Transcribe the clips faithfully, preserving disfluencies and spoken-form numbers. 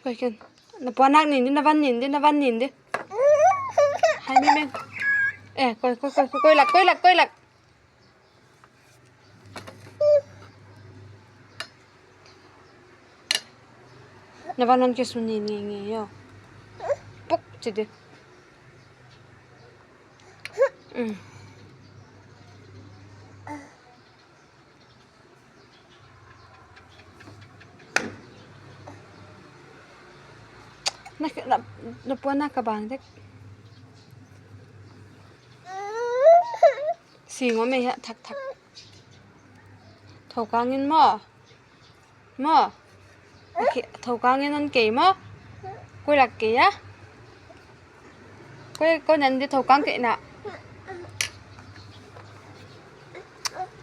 Koi ken. Na puan nak nin di, na van nin di, na van nin di. Hai mi men. Eh, koi, koi, koi, koi, koi lak, koi lak, koi lak. Na van non ke sun nin nge nge yo. Puk, chi di. Mm. Na, na, na puan na ka bang dek. Sing om e hia, thak, thak. Thokang in maw. Maw. Okay, thokang in non kei maw. Koi lak kei a. Koi, koi nan di thokang kei na.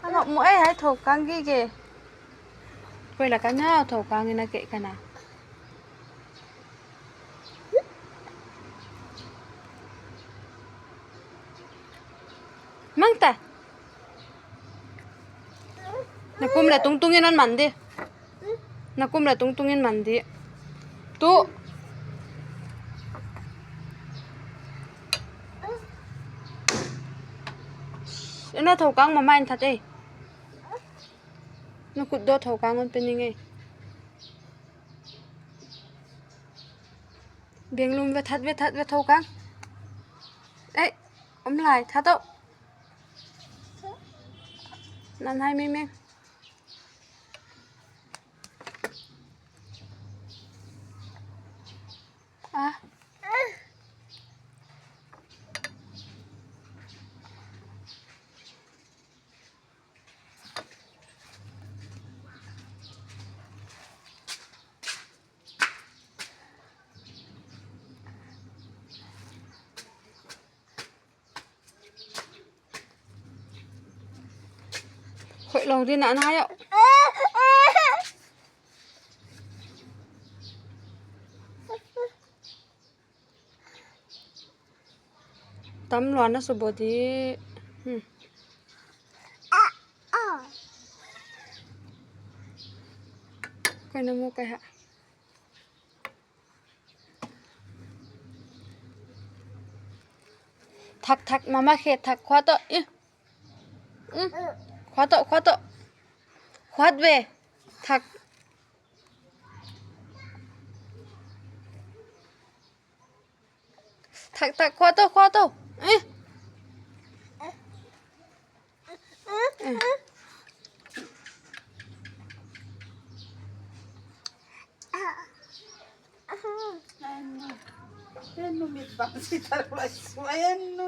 Ano, mo ai hai thokang kei kei. Koi lak a na thokang in a kei ka na. Mang ta. Na kum leh tungtung in non man di. Na kum leh tungtung in man di. Tu. Ina thokang mama in that e. Na kut dou thokang non pe ning e. Beng lum ve, that ve, that ve thokang. Ei, om lai, that o. Nan hai mi men. Ah. Khoih lou di na na yo. Tam lua na su bo di. Hmm. Koi na mu koi ha. Thak, thak, mama khe, thak, khua to, ih. Mm. Khua to, khua to. Khuat ve. Thak. Thak, thak, khua to, khua to. Ih. Anu mit bang si taruh asu, anu.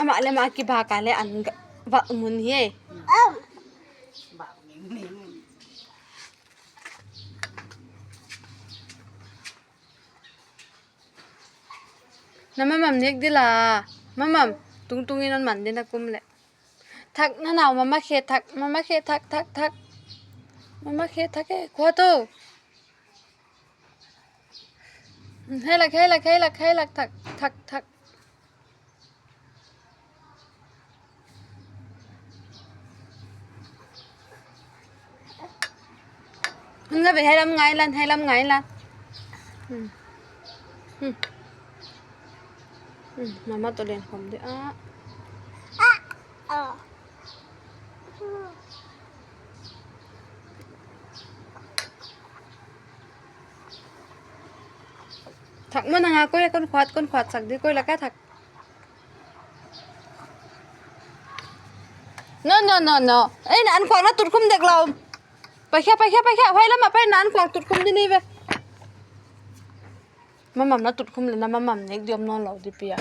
Amah leh amah kibak a leh an va mun hi e. Bak ning ning. Na mamam nek di la. Mamam, tungtung in non man di na kum leh. Thak na nau mama khe thak, mama khe thak, thak, thak. Mama khe thak e, khua to. Hei lak, hei lak, hei lak, hei lak, thak, thak, thak. Hun nga ve, hei lam ngai lan, hei lam ngai lan. Hmm. Hmm. Hmm. Mama to len khom di a. Thak mo na nga koi kon khuat, kon khuat sak di koi la ka thak. No, no, no, no. Ei, na an khuak na tut khum dek lou. Pai khia, pai khia, pai khia. Huai lam a pai na an khuak tut khum di ni ve. Mamam na tut khum leh na mamam nek di om nawn lou di pia.